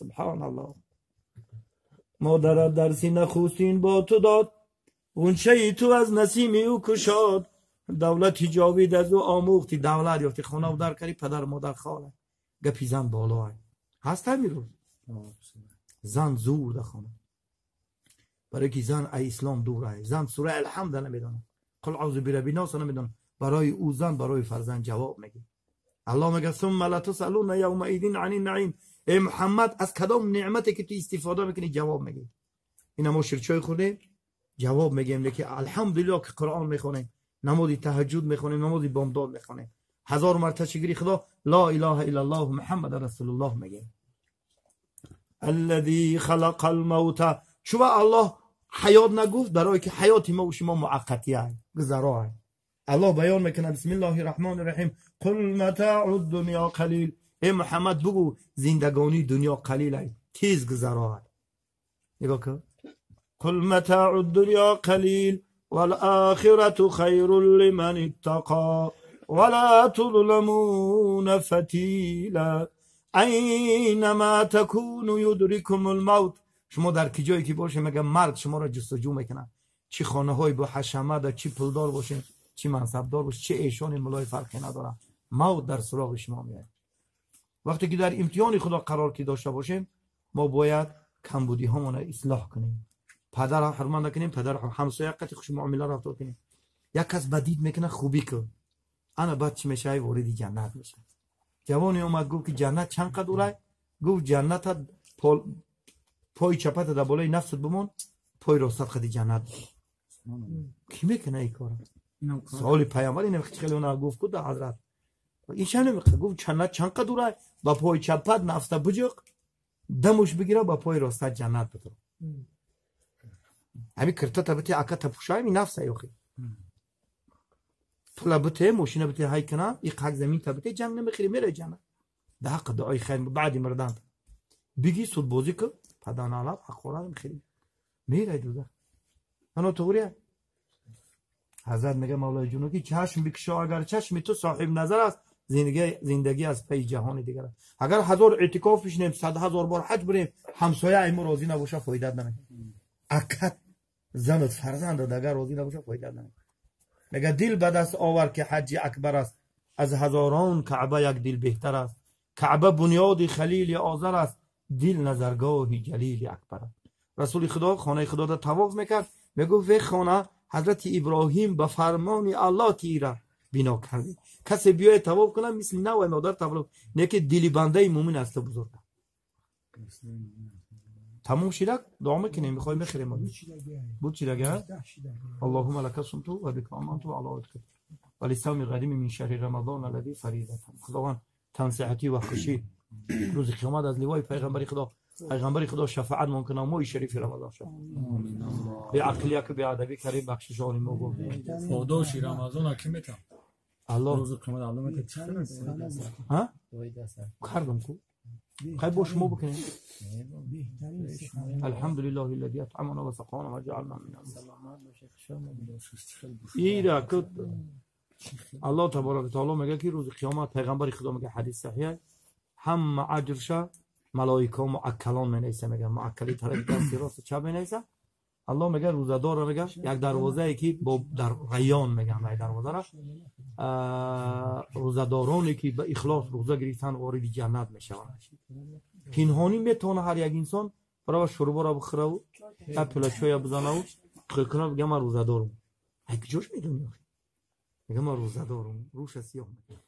سبحان الله. مادرت درسی نخستین با تو داد، غنچه تو از نسیم او کشاد. دولت جاوید از او آموختی، دولت یافتی، خانه و در کردی، پدر مادر خاله. گپی زن بالا هست همین روز. زن زور در خانه، برای که زن ای اسلام دوره، زن سوره الحمد نمیدانه، قل اعوذ برب الناس نمیدانه. برای او زن برای فرزند جواب میگه. الله میگه ثم لتسالون یومئذ عن النعیم. ای محمد از کدام نعمتی که تو استفاده میکنی جواب میگه. اینا ما شیرچای خوردیم جواب میگیم، که الحمدلله که قرآن میخونیم، نماز تهجد میخونیم، نماز بامداد میخونیم، هزار مرتبه شکر خدا لا اله الا الله محمد رسول الله میگیم. الذي خلق الموت. شو الله حیات نگفت؟ برای که حیات ما و شما موقتیه، گذراه. الله بیان میکنه بسم الله الرحمن الرحیم قل متاع الدنیا قلیل. ای محمد بگو زندگانی دنیا قلیل، تیز گذراه. نگاه کن، قل متاع الدنیا قلیل والآخرة خیر لمن اتقى ولا تظلمون فتیلا اینما تکونوا یدرککم الموت. شما در کجایی که باشه میگه مرد شما را جستجو میکنه، چی خانه های با حشمت، چی پولدار باشه، چی منصبدار باشه، چه ایشان ملای فرقی نداره، موت در سراغ شما میاد. وقتی که در امتحان خدا قرار که داشته باشیم، ما باید کمبودی هامون را اصلاح کنیم، پدر را حرمان نکنیم، پدر همسایه قطعی خوش معامله رفتار کنیم. یک کس بدید میکنه خوبی کن، انا بعد چی میشه؟ وارد جنت میشه. جوانی اومد گفت که جنت چند قد اورای؟ گفت جنت پای چپت در بالای نفست بمون، پای راستت خدی جنت. کی میکنه این کارا؟ سوال پیامبر اینه، خیلی اون گفت که در حضرت این چه نمیخواد. گفت جنت چند قد اورای؟ با پای چپت نفست بجق دمش بگیره، با پای راستت جنت بده. همین کرتا تبتی اکا تپوشای می نفس ایوخی پولا بته ماشینه بته های کنه ای قاق زمین تبته جنگ نمیخری میره جنت. ده حق دعای خیر بعدی مردان بگی سود بازی که پدان علاف حق خوران میخری میره دوزخ. انا طوریه. حضرت میگه مولای جنو که چشم بکشا اگر چشم تو صاحب نظر است، زندگی از پی جهان دیگر است. اگر هزار اعتکاف بشینیم، 100,000 بار حج بریم، همسایه ایمو راضی نباشه فایده نمیکنه. اکت زنت فرزند اگر راضی نباشه فایده نمیکنه. میگه دل به دست آور که حج اکبر است، از هزاران کعبه یک دل بهتر است. کعبه بنیاد خلیل آذر است، دل نظرگاه جلیل اکبر است. رسول خدا خانه خدا را طواف میکرد، میگفت وی خانه حضرت ابراهیم به فرمان الله تیره بنا کرده، کسی بیای طواف کنه مثل نوع مادر طواف نه که دل بنده مومن است بزرگ. تمام شدک دعا میکنیم، میخوایم بخریم. بود چی دیگه؟ اللهم لك صمت و بك آمنت و علی عهدك وللصوم قدیم من شهر رمضان الذي فرض. خداوند تنصیحتی و خوشی روز قیامت از لوای پیغمبر خدا، پیغمبر خدا شفاعت ممکنه ماه شریف رمضان شد. به عقلی که به ادبی کریم بخشش آنی ما گفت. خداشی رمضان کی میتم؟ الله روز قیامت الله میته. ها؟ کردم کو خیلی با شما بکنیم. الحمد لله الذي اطعمنا وسقانا وجعلنا من ایرا که الله تبارک و تعالی میگه که روز قیامت پیغمبر خدا میگه حدیث صحیح هم اجرش ملائکه معکلان مینیسه، میگه معکلی طرف دست راست چپ مینیسه. الله میگه روزه‌دار میگه یک دروازه ای که با در ریان میگن این دروازه را روزه‌دارانی که به اخلاص روزه گرفتن وارد جنت میشوند. پنهانی میتونه هر یک انسان برای شرب را بخوره و یک پیاله چای بزنه و خیلی بگه من روزه دارم. کجاش میدونی؟ میگه من روزه دارم، روش سیاه میکنه.